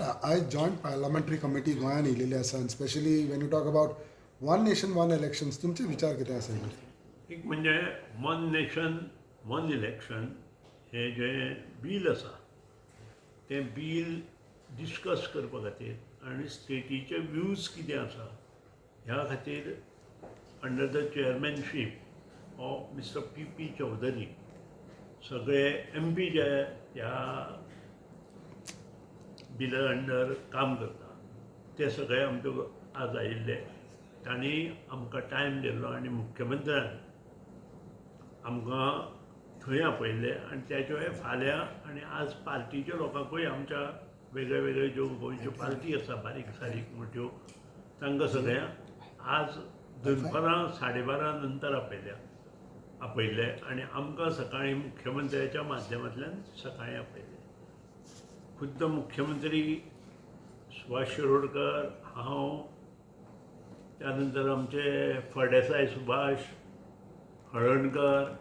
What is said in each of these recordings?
आयज joint parliamentary committee गोंयांत येयलेली आसा आनी specially when you talk about one nation one elections, तुमचे विचार कितें आसा हेजेर? एक म्हणजे वन नेशन वन इलेक्शन हें जें बील आसा तें बील डिस्कस करपा खातीर आनी स्टेटीचे व्यूज कितें आसा ह्या खातीर under the chairmanship of Mister P P Chaudhary सगळे एम पी जे ह्या बिला अंडर काम करता ते सगळे आमचे आज आयिल्ले. तांणी आमकां टायम दिल्लो आनी मुख्यमंत्र्यान आमकां थंय आपयल्ले आनी त्याचे फाल्यां आनी आज पार्टीच्या लोकांकूय आमच्या वेगळे वेगळे ज्यो गोंयच्यो पार्टी आसा बारीक सारीक मोट्यो तांकां सगळ्यांक आज दनपारां 12:30 नंतर आपयल्ले आनी आमकां सकाळीं मुख्यमंत्र्याच्या माध्यमांतल्यान सकाळीं आपयल्ले. खुद्द मुख्यमंत्री सुभाष शिरोडकर, हांव, त्यानंतर आमचे फळदेसाय, सुभाष हळर्णकर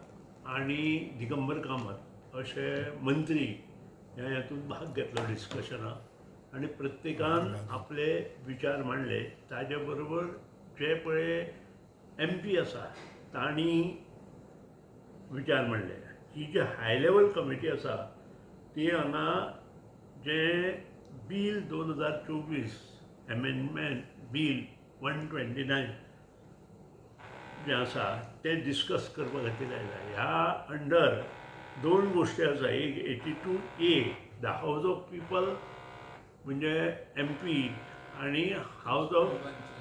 आनी दिगंबर कामत अशे मंत्री ह्या हातूंत भाग घेतलो डिस्कशनाक आनी प्रत्येकान आपले विचार मांडले. ताजे बरोबर जे पळय एम पी आसा तांणी विचार मांडले. ही जी हाय लेवल कमिटी आसा ती हांगा जें बील 2024 एमेंडमेंट बील 129 जें आसा तें डिस्कस करपा खातीर आयला. ह्या अंडर दोन गोश्टी आसा. एक 82A, the House of People म्हणजे एम पी आनी हावज ऑफ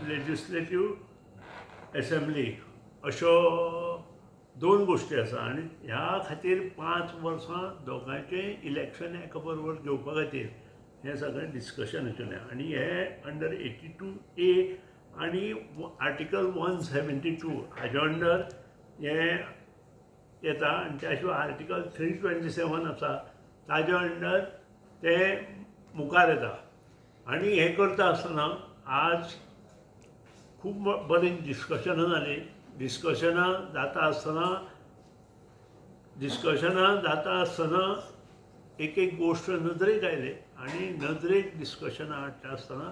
लेजिस्लेटीव एसेंब्ली अश्यो दोन गोश्टी आसा आनी ह्या खातीर 5 वर्सां दोगांयचें इलेक्शन एका बरोबर घेवपा खातीर हें सगळें डिस्कशन आशिल्लें. आनी हें अंडर 82A आनी आर्टिकल 172 हाजे अंडर हें येता आनी त्या शिवाय आर्टिकल 327 आसा ताजे अंडर तें मुखार येता. आनी हें करता आसतना आज खूब बरीं डिस्कशनां जालीं. डिस्कशनां जाता आसतना एक एक गोश्ट नदरेक आयली आनी नदरेक डिस्कशनां हाडटा आसतना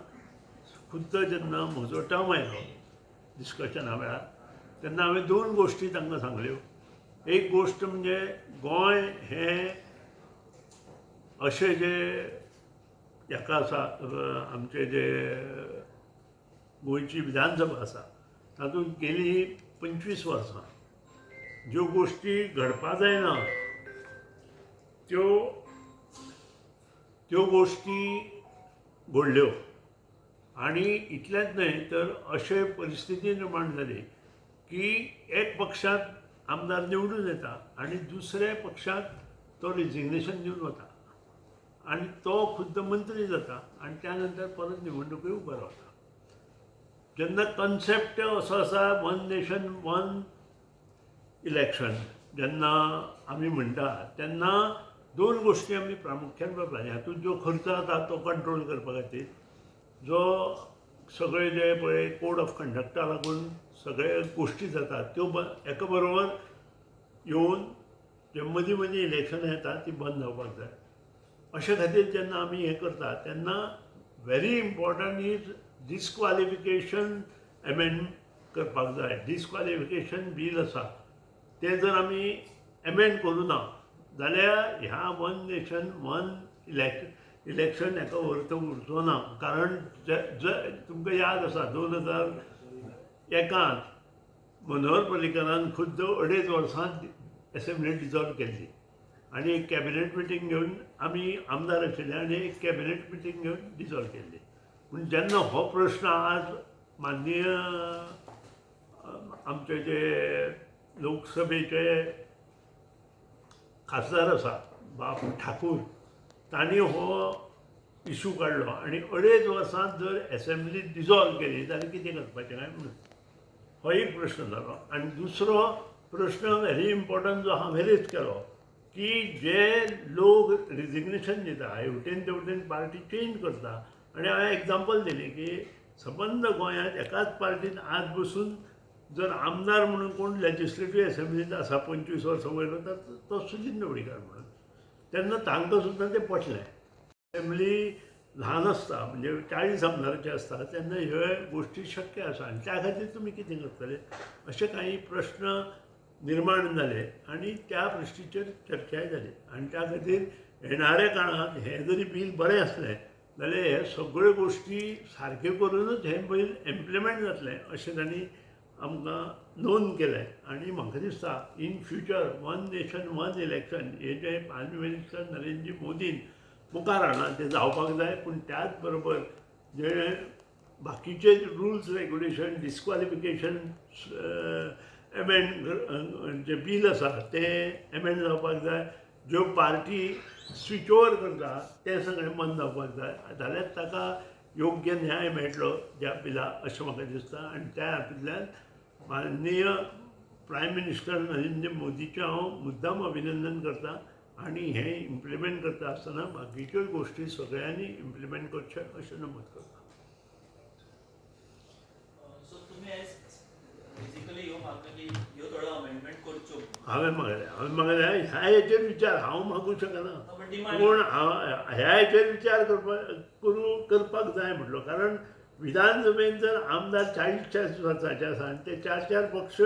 खुद्द जेन्ना म्हजो टर्म आयलो डिस्कशना वेळार तेन्ना हांवें दोन गोश्टी तांकां सांगल्यो. एक गोश्ट म्हणजे गोंय हें अशें जे हाका आसा, आमचे जे गोंयची विधानसभा आसा तातूंत गेली 25 वर्सां ज्यो गोश्टी घडपा जायना त्यो त्यो गोश्टी घडल्यो. आनी इतलेंच न्हय तर अशें परिस्थिती निर्माण जाली की एक पक्षांत आमदार निवडून येता आनी दुसऱ्या पक्षांत तो रिजिग्नेशन दिवन वता आनी तो खुद्द मंत्री जाता आनी त्या नंतर परत निवडणुकेक उबो रावता. जेन्ना कन्सेप्ट असो आसा वन नेशन वन इलेक्शन जेन्ना आमी म्हणटा तेन्ना दोन गोश्टी आमी प्रामुख्यान करपाक. हातूंत जो खर्च जाता तो कंट्रोल करपा खातीर जो सगळे जे पळय कोड ऑफ कंडक्टा लागून सगळे गोश्टी जातात त्यो एका बरोबर येवन जे मदीं मदीं इलेक्शनां येता ती बंद जावपाक जाय. अशे खातीर जेन्ना आमी हें करता तेन्ना very important is disqualification amend करपाक जाय. डिस्क्वॉलिफिकेशन बील आसा तें जर आमी एमेंड करूं ना जाल्यार ह्या वन नेशन वन इलेक्शन हाका अर्थ उरचो ना. कारण तुमकां याद आसा, 2001त मनोहर पर्रीकरान खुद्द अडेज वर्सां एसेंब्ली डिजॉल्व केल्ली आनी एक कॅबिनेट मिटींग घेवन, आमी आमदार आशिल्ले आनी एक कॅबिनेट मिटींग घेवन डिजॉल्व केल्ली. पूण जेन्ना हो प्रश्न आज माननीय आमचे जे लोकसभेचे खासदार आसा बाब ठाकूर, तांणी हो इशू काडलो आनी अडेज वर्सां जर एसेंब्ली डिजॉल्व केली जाल्यार कितें करपाचें काय म्हणून हो एक प्रश्न जालो. आनी दुसरो प्रश्न व्हेरी इम्पॉर्टंट जो हांवें रेज केलो की जे लोक रिजिग्नेशन दिता, हेवटेन तेवटेन पार्टी चेंज करता आनी हांवें एग्जाम्पल दिली की सबंद गोंयांत एकाच पार्टीन आज बसून जर आमदार म्हणून कोण लेजिस्लेटीव एसेंब्लींत आसा 25 वर्सां वयलो तर तो सुदिन ढवळीकार म्हणून, तेन्ना तांकां सुद्दां तें पटलें. एसेंब्ली ल्हान आसता, म्हणजे 40 आमदाराचे आसता तेन्ना ह्यो गोश्टी शक्य आसा आनी त्या खातीर तुमी कितें करतले अशे काही प्रश्न निर्माण जाले आनी त्या प्रश्नीचेर चर्चाय जाली. आनी त्या खातीर येणाऱ्या काळांत हें जरी बील बरें आसलें जाल्यार हे सगळ्यो गोश्टी सारक्यो करुनूच हें बील इम्प्लिमेंट जातलें अशें तांणी आमकां नोंद केलें. आनी म्हाका दिसता in future one nation one election हें जें प्रायम मिनिस्टर नरेंद्र मोदीन मुखार हाडलां तें जावपाक जाय. पूण त्याच बरोबर जे बाकीचे रुल्स रेगुलेशन डिस्क्वॉलिफिकेशन एमेंड जे बील आसा तें एमेंड जावपाक जाय. ज्यो पार्टी स्विच ओवर करता तें सगळें बंद जावपाक जाय, जाल्यार ताका योग्य न्याय मेळटलो ज्या बिला अशें म्हाका दिसता. आनी त्या हातूंतल्यान माननीय प्रायम मिनिस्टर नरेंद्र मोदीचें हांव मुद्दाम अभिनंदन करता आनी हें इम्प्लिमेंट करता आसतना बाकीच्यो गोश्टी सगळ्यांनी इम्प्लिमेंट करच्यो अशें नमूद करता. सो तुमी आयज बेजिकली ह्यो मागण्यो की ह्यो थोड्यो अमेंडमेंट करच्यो. हांवें मागलें ह्या हेचेर विचार हांव मागूंक शकना, पण डिमांड पूण हांव ह्या हेचेर विचार करपाक जाय म्हटलो. कारण विधानसभेन जर आमदार 40-40 वर्सांचे आसा आनी ते 4-4 पक्ष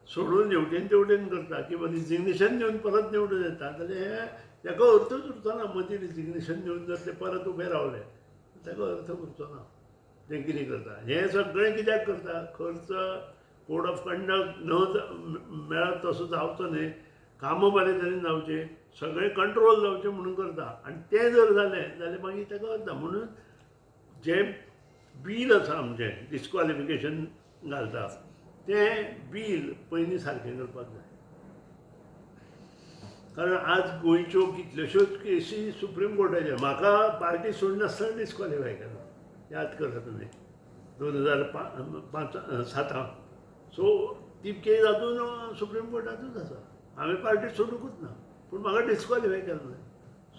सोडून हेवटेन तेवटेन करता किंवा रिजिग्नेशन दिवन परत निवडून येता जाल्यार हें ताका अर्थूच उरचो ना. मदीं रिजिग्नेशन दिवन जर ते परत उबे रावले ताका अर्थ उरचो ना. ते कितें करता हें सगळें कित्याक करता? खर्च कोड ऑफ कंडक्ट न मेळत तसो जावचो न्हय, कामां बरे तरेन जावचें, सगळें कंट्रोल जावचें म्हणून करता. आनी तें जर जालें जाल्यार मागीर ताका अर्थ. म्हणून जें बील आसा आमचें डिस्क्वॉलिफिकेशन घालता तें बील पयलीं सारकें करपाक जाय. कारण आज गोंयच्यो कितल्योश्योच केसी सुप्रीम कोर्टाचेर, म्हाका पार्टी सोडनासतना डिस्क्वॉलिफाय केला, याद करा तुमी 2005-7. सो ती केस आजून सुप्रीम कोर्टांतूच आसा. हांवें पार्टी सोडुंकूच ना, पूण म्हाका डिस्क्वॉलिफाय केलें.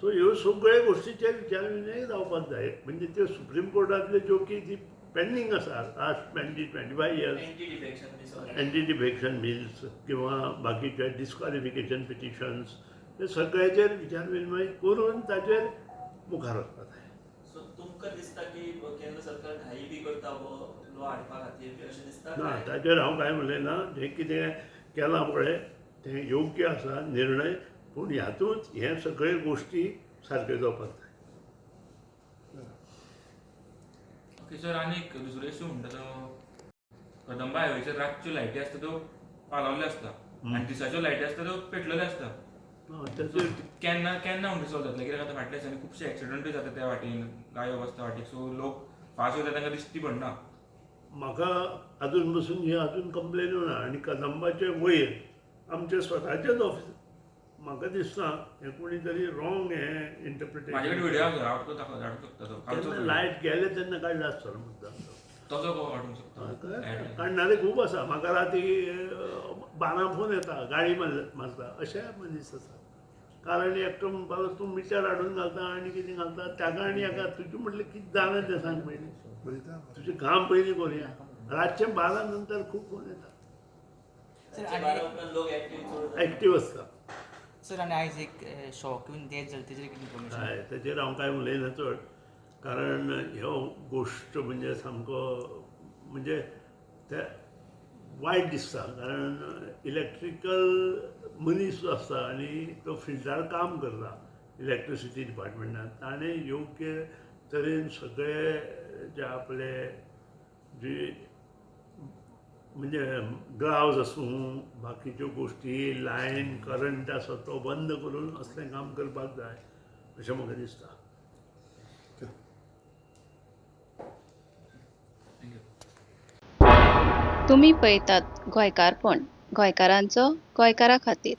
सो ह्यो सगळ्यो गोश्टीचेर विचार विनिमय जावपाक जाय. म्हणजे त्यो सुप्रीम कोर्टांतल्यो ज्यो केसी पेंडींग आसा लास्ट 20-25 years, anti defection बी सगळें, एंटी डिफेक्शन बिल्स किंवा बाकीचे डिस्क्वॉलिफिकेशन पिटिशन्स, ते सगळ्याचेर विचार विनिमय करून ताचेर मुखार वचपाक जाय. सो तुमकां दिसता की केंद्र सरकार घाई बी करता हो लॉ हाडपा खातीर बी अशें दिसता? ना, ताचेर हांव कांय उलयना. जें कितें केलां पळय तें योग्य आसा निर्णय, पूण हातूंत हे सगळे गोश्टी सारक्यो जावपाक जाय. ओके सर, आनी एक दुसरो इशू म्हणटा तो कदंबा हायवेचेर रातच्यो लायटी आसता त्यो पालवल्ल्यो आसता आनी दिसाच्यो लायटी आसता त्यो पेटलेल्यो आसता. ताचेर केन्ना केन्ना म्हणटा सॉल्व जातलें? कित्याक आतां फाटल्या दिसांनी खुबशे एक्सिडंटूय जाता त्या वाटेन, गायो बसता वाटेक, सो लोक फास्ट वयता तांकां दिश्टी पडना. म्हाका अजून पसून ही अजून कंप्लेन येवना. आनी कदंबाचे वयर आमचे स्वताचेच ऑफिस, म्हाका दिसता हें कोणी तरी रॉंग हें इंटरप्रिटेशन. म्हाजे कडेन व्हिडियो आसा, हांव तुका दाखोवंक धाडूंक शकता तो कालचो तेन्ना video. Light गेले तेन्ना काडला आसतलो मुद्दाम तो. तसो कसो काडूंक शकता? काडणारे खूब आसा. म्हाका राती 12 फोन येता, गाडी मारता अशे मनीस आसा. कारण एकटो म्हणपाक लागलो तूं मिटर हाडून घालता आनी कितें घालता ताका आनी हाका तुजें म्हटलें कितें जालें तें सांग पयलीं, तुजें काम पयलीं करुया. रातचें 12 नंतर खूब फोन येता. सर, रातचे 12 उपरांत लोक एक्टीव चड जाता. एक्टीव आसता. सर, आनी आयज एक शॉक येवन डेथ जाली तेजेर कितें इन्फॉर्मेशन? हय, ताचेर हांव कांय उलयना चड, कारण ह्यो गोश्ट म्हणजे सामको म्हणजे ते वायट दिसता. कारण इलेक्ट्रिकल मनीस जो आसता आनी तो फिल्डार काम करता इलेक्ट्रिसिटी डिपार्टमेंटान, ताणें योग्य तरेन सगळे जे आपले जे म्हणजे ग्लावज आसूं, बाकीच्यो गोश्टी, लायन करंट आसा तो बंद करून असलें काम करपाक जाय अशें म्हाका दिसता. Thank you. तुमी पळयतात गोंयकारपण, गोंयकारांचो गोंयकारा खातीर.